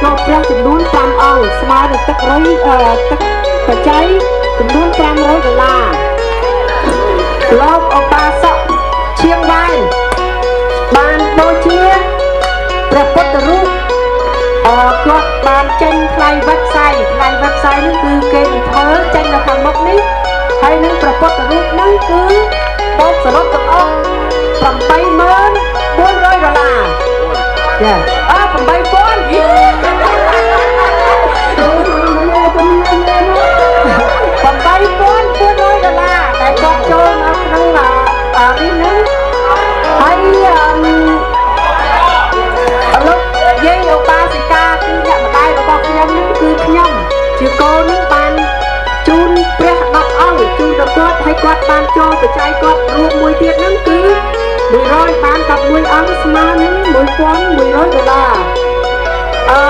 ចូលព្រះចំនួន5អង្គស្មើនឹងទឹករុយទឹកបច្ច័យចំនួន500ដុល្លារលោកឧបាសកឈៀងវ៉ែនបានដូចជាព្រះពុទ្ធរូបគាត់បានចេញថ្លៃ website ថ្លៃ website នេះគឺគេនឹងធ្វើចេញនៅខាងមុខនេះហើយនឹងព្រះពុទ្ធរូបហ្នឹងគឺបូកសរុបទាំងអស់80400ដុល្លារចាអើ8000 8400ដុល្លារដែលគាត់ចូលមកក្នុងនេះហ្នឹងហើយអឺលោកយាយឧបាសិកាគឺអ្នកម្ដាយរបស់ខ្ញុំហ្នឹងគឺខ្ញុំជាកូនហ្នឹងបានជូនព្រះ10អង្គជូនដល់គាត់ហើយគាត់បានចូលបច្ច័យគាត់រួមមួយទៀតហ្នឹងគឺ100បាន11អង្គស្មើនឹង1100ដុល្លារអឺ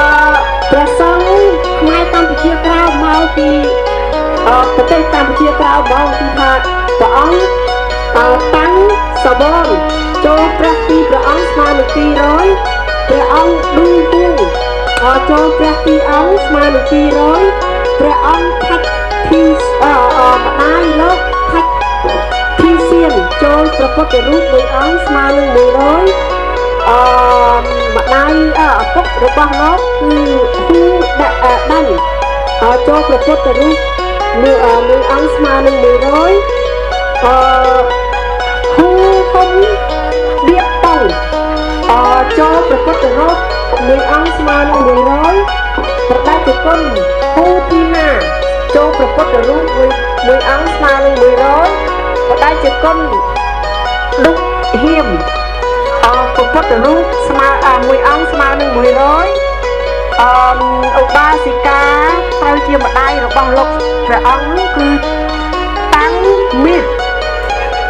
ព្រះសង្ឃខ្មែរកម្ពុជាក្រៅមកពីប្រទេសកម្ពុជាក្រៅហ្មងគឺថាព្រះអង្គតាំងសបនចូលព្រះពីព្រះអង្គស្មើនឹង200ព្រះអង្គឌូគូចូលព្រះពីរអង្គស្មើនឹង200ព្រះអង្គថាច់ធីម្ដាយលោកថាច់ធីសៀនចូលព្រះពុទ្ធរូបមួយអង្គស្មើនឹង100អឺម្ដាយឪពុករបស់លោកគឺហ៊ូដាក់ដាញ់ចូលព្រះពុទ្ធរូបមួយមួយអង្គស្មើនឹង100អឺហ៊ូហ៊ុនបៀបតងចូលព្រះពុទ្ធរូបមួយអង្គស្មើនឹង100ប្រដាច់គុណហ៊ូធីណាចូលព្រះពុទ្ធរូបមួយមួយអង្គស្មើនឹង100ប្រដាច់គុណឌុកហៀមព្រះពុទ្ធរូបស្មើមួយអង្គស្មើនឹង100អឺឧបាសិកាត្រូវជាម្ដាយរបស់លោកព្រះអង្គគឺតាំងមាស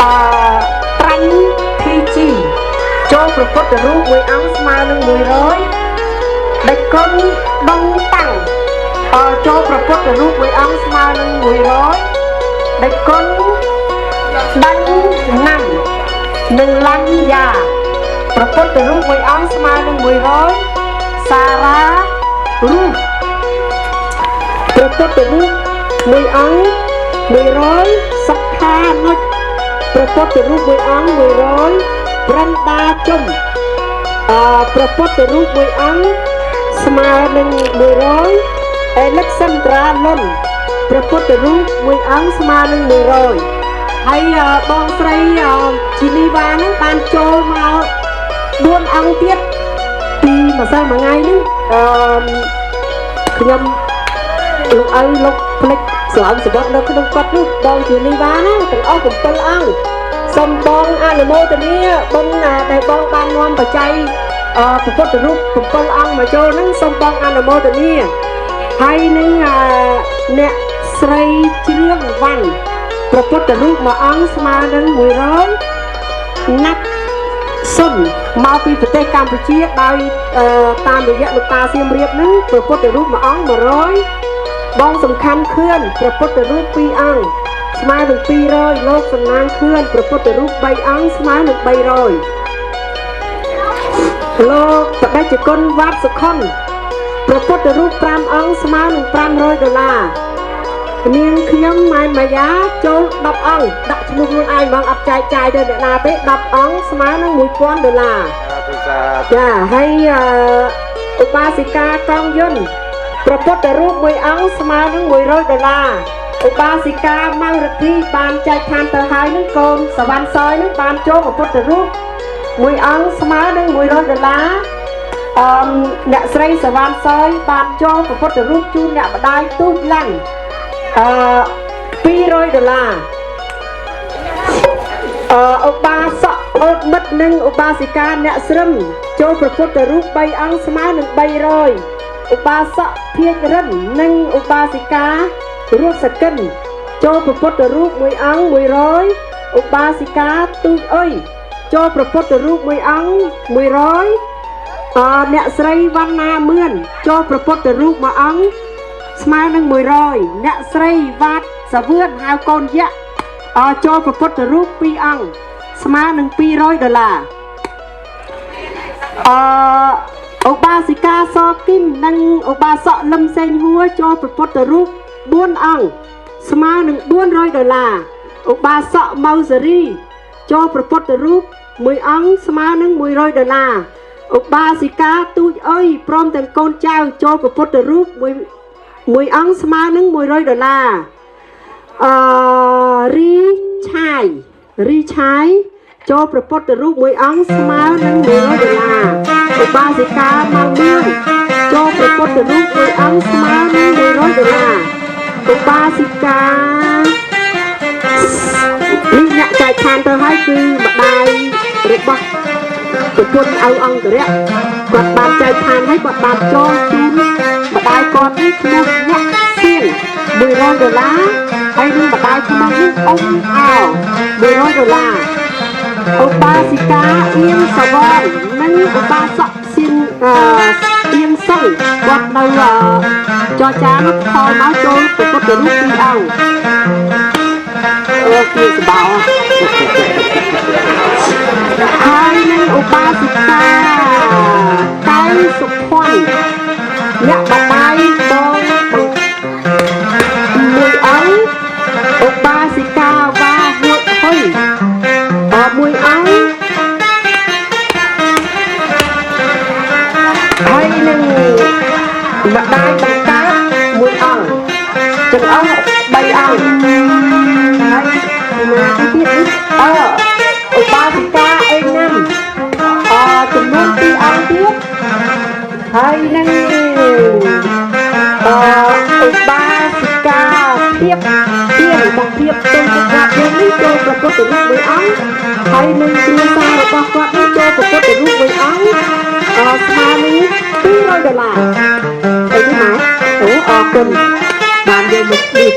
អឺត្រាញ់ធីជីចូលព្រះពុទ្ធរូបមួយអង្គស្មើនឹង100ដេចគុណដងតាំងចូលព្រះពុទ្ធរូបមួយអង្គស្មើនឹង100ដេចគុណដាញ់ណាំនិងឡាញ់យ៉ាព្រះពុទ្ធរូបមួយអង្គស្មើនឹង100សារ៉ារូបព្រះពុទ្ធរូបមួយអង្គ100សុខានុចព្រះពុទ្ធរូបមួយអង្គ100ប្រណ្ដាជុំព្រះពុទ្ធរូបមួយអង្គស្មើនឹង100អេលិកសាន់ត្រាលុនព្រះពុទ្ធរូបមួយអង្គស្មើនឹង100ហើយបងស្រីជីនីវ៉ាហ្នឹងបានចូលមក4អង្គទៀតពីម្សិលមួយថ្ងៃនេះអឺខ្ញុំលោកឪលោកភ្លេចស្រោមសវត្តនៅក្នុងគាត់នោះបងជីនីវ៉ាណាទាំងអស់7អង្គសូមបងអនុមោទនាបុណ្យដែលបងបាននាំបច្ច័យព្រះពុទ្ធរូប7អង្គមកចូលហ្នឹងសូមបងអនុមោទនាហើយនឹងអ្នកស្រីជ្រឿងវ៉ាន់ព្រះពុទ្ធរូបមួយអង្គស្មើនឹង100ណាត់សុនមកពីប្រទេសកម្ពុជាដោយតាមរយៈលោកតាសៀមរាបហ្នឹងព្រះពុទ្ធរូបមួយអង្គ100បងសំខាន់ខឿនព្រះពុទ្ធរូប2អង្គស្មើនឹង200លោកសំណាងខឿនព្រះពុទ្ធរូប3អង្គស្មើនឹង300លោកបដិជគុណវត្តសុខុនព្រះពុទ្ធរូប5អង្គស្មើនឹង500ដុល្លារនាងខ្ញុំម៉ែនម៉ាយ៉ាចូល10អង្គដាក់ឈ្មោះខ្លួនឯងហ្មងអត់ចែកចាយទៅអ្នកណាទេ10អង្គស្មើនឹង1000ដុល្លារចាហើយឧបាសិកាកងយន្តព្រះពុទ្ធរូបមួយអង្គស្មើនឹង100ដុល្លារឧបាសិកាម៉ៅរិទ្ធីបានចែកឋានទៅហើយនឹងកូនសវណ្ណសយនឹងបានចូលព្រះពុទ្ធរូបមួយអង្គស្មើនឹង100ដុល្លារអឺអ្នកស្រីសវណ្ណសយបានចូលព្រះពុទ្ធរូបជូនអ្នកម្ដាយទូចឡាន់200ដុល្លារឧបាសកអូតមិត្តនិងឧបាសិកាអ្នកស្រឹមចូលព្រះពុទ្ធរូប3អង្គស្មើនឹង300ឧបាសកភាជរិននិងឧបាសិការស់សកិនចូលព្រះពុទ្ធរូបមួយអង្គ100ឧបាសិកាទូចអុយចូលព្រះពុទ្ធរូបមួយអង្គ100អ្នកស្រីវណ្ណាមឿនចូលព្រះពុទ្ធរូបមួយអង្គស្មើនឹង100អ្នកស្រីវ៉ាតសាវឿនហៅកូនយៈចូលព្រះពុទ្ធរូប2អង្គស្មើនឹង200ដុល្លារ ឧបាសិកាសគឹមនិងឧបាសកលឹមសេងហួរចូលព្រះពុទ្ធរូប4អង្គស្មើនឹង400ដុល្លារឧបាសកម៉ៅសេរីចូលព្រះពុទ្ធរូប1អង្គស្មើនឹង100ដុល្លារឧបាសិកាទូចអុយព្រមទាំងកូនចៅចូលព្រះពុទ្ធរូបមួយអង្គស្មើនឹង100ដុល្លារអរីឆាយរីឆាយចូលព្រះពុទ្ធរូបមួយអង្គស្មើនឹង100ដុល្លារឧបាសិកាម៉ៅមឿងចូលព្រះពុទ្ធរូបមួយអង្គស្មើនឹង100ដុល្លារឧបាសិកានេះអ្នកចែកឋានទៅហើយគឺម្ដាយរបស់ប្រពន្ធឪអង្គរៈគាត់បានចែកឋានហើយគាត់បានចងជូនម្ដាយគាត់នេះឈ្មោះអ្នកសៀង100ដុល្លារហើយនឹងម្ដាយក្មេងនេះអ៊ំអោ100ដុល្លារឧបាសិកាអៀងសវណ្ណនិងឧបាសកសៀងអៀងសុងគាត់នៅចរចានោះខលមកចូលព្រះពុទ្ធរូបពីរអង្គអូគឺសបោហើយនឹងឧបាសិកាកៅសុភ័ណ្ឌអ្នកបបាយបងមួយអង្គឧបាសិកាវ៉ាហួតហ៊ុយមួយអង្គហើយនឹងម្ដាយបង្កើតមួយអង្គទាំងអស់3អង្គហើយទៀតនេះឧបាសិកាអេណាំចំនួន2អង្គទៀតហើយនឹងឧបាសិកាភាពទៀនបងភាពទៅគាត់យើងនេះចូលព្រះពុទ្ធរូបមួយអង្គហើយនឹងគ្រួសាររបស់គាត់នេះចូលព្រះពុទ្ធរូបមួយអង្គស្មើនឹង200ដុល្លារអីនេះម៉ែអូអរគុណបានយើងមកនេះ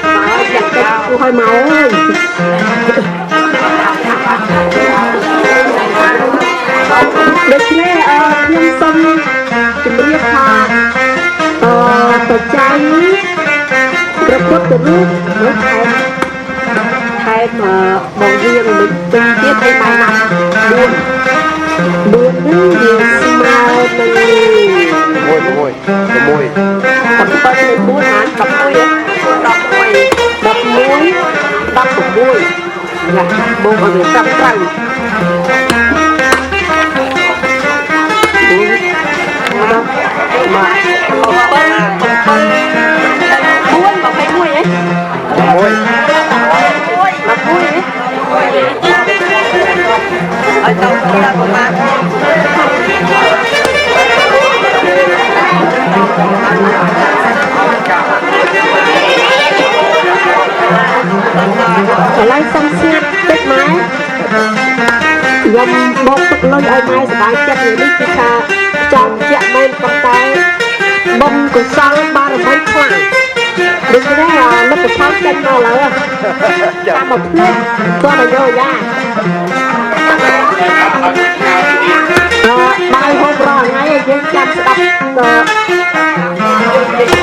បាទយ៉ាងតិចគូឲ្យម៉ែអើយដូច្នេះខ្ញុំសូមជម្រាបថាបច្ច័យព្រះពុទ្ធរូបនោះថែមបងរៀងមួយពីរទៀតឲ្យម៉ែណាប់4 4នេះវាស្មើនឹង 6 6 6 7នៃ4ហាន11 11 16ណាបងឲ្យវាត្រឹមត្រូវមក 7 7 4 21ហ៎ 6 11 ឲ្យទៅដល់ប្រមាណ ឥឡូវសុំស្ងាត់តិចម៉ែខ្ញុំបោកទឹកលុយឲ្យម៉ែសប្បាយចិត្តនេះគឺថាចង់ជាក់មែនប៉ុន្តែបុណ្យកុសលបារមីខ្លាំងដូច្នេះលទ្ធផលចេញមកឡើយចាំមកភ្លេចគាត់ឲ្យយកយ៉ាបាយហូបរាល់ថ្ងៃយើងចាំស្ដាប់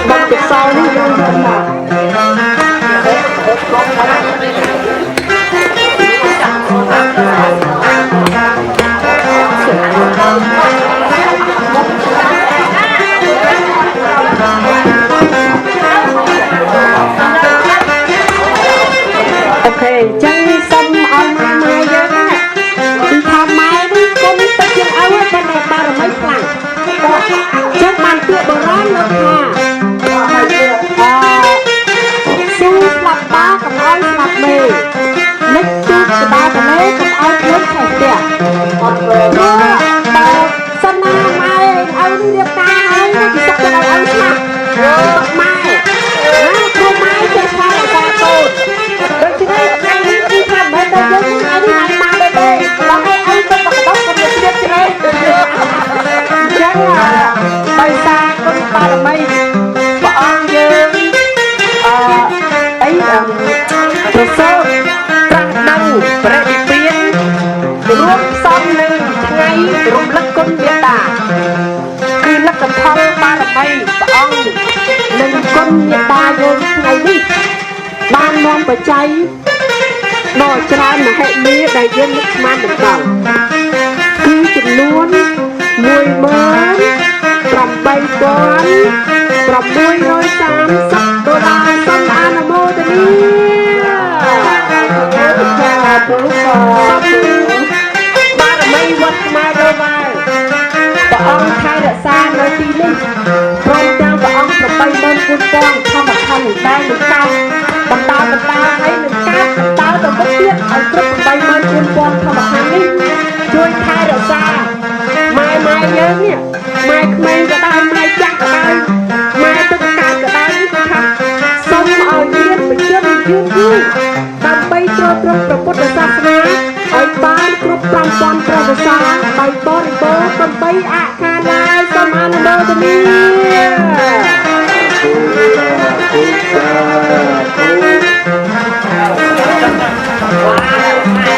បុណ្យកុសលនេះយើងយកមកអូខេអញ្ចឹងសូមឲ្យម៉ែម៉ែយើងណាគឺថាម៉ែនេះគុំតិចជាងឪប៉ុន្តែបារមីខ្លាំងអញ្ចឹងបានពាក្យបុរាណលោកថាស៊ូស្លាប់បាកុំឲ្យស្លាប់មេនិចទូកក្បាលទន្លេកុំឲ្យភ្លើងឆេះផ្ទះអត់ព្រោះបើសិនណាម៉ែឪនេះរៀបការហើយណាគេសុខចិត្តឲ្យឪស្លាប់ទុកម៉ែណាព្រោះម៉ែចេះថែរក្សាកូនដូច្នេះថ្ងៃនេះគឺថាមិនមែនតែយើងថ្ងៃនេះថ្ងៃម៉ែទេដល់ឲ្យឪទៅមកកដោះកុំជ្រាបជ្រែអញ្ចឹងដោយសារគុណបារមីព្រះអង្គយើងអីប្រសូតត្រាស់ដឹងព្រះនិព្វានរួមផ្សំនឹងថ្ងៃរំលឹកគុណមេត្តាគឺលទ្ធផលបារមីព្រះអង្គនិងគុណមេត្តាយើងថ្ងៃនេះបាននាំបច្ច័យដ៏ច្រើនមហិមាដែលយើងនឹកស្មានមិនដល់គឺចំនួន 18,630 ដុល្លារសូមអនុមោទនា សាធុ សូមបារមីវត្តខ្មែរដូវ៉ាល់ព្រះអង្គថែរក្សានៅទីនេះព្រមទាំងព្រះអង្គ84000ធម្មខណ្ឌដែលនឹងកើតបន្តបន្តហើយនឹងកើតបន្តទៅមុខទៀតឲ្យគ្រប់84000ធម្មខណ្ឌនេះជួយថែរក្សាម៉ែម៉ែយើងនេះម៉ែក្មេងក៏ដោយម៉ែចាស់ក៏ដោយម៉ែទឹកកើតក៏ដោយនេះថាសូមឲ្យមានបជនយឺនយូរដើម្បីទ្រទ្រង់ព្រះពុទ្ធសាសនាឲ្យបានគ្រប់5000ព្រះវស្សាដោយបរិបូរណ៍កំបីអខានឡើយសូមអនុមោទនា សាធុសាធុ វ៉ាវ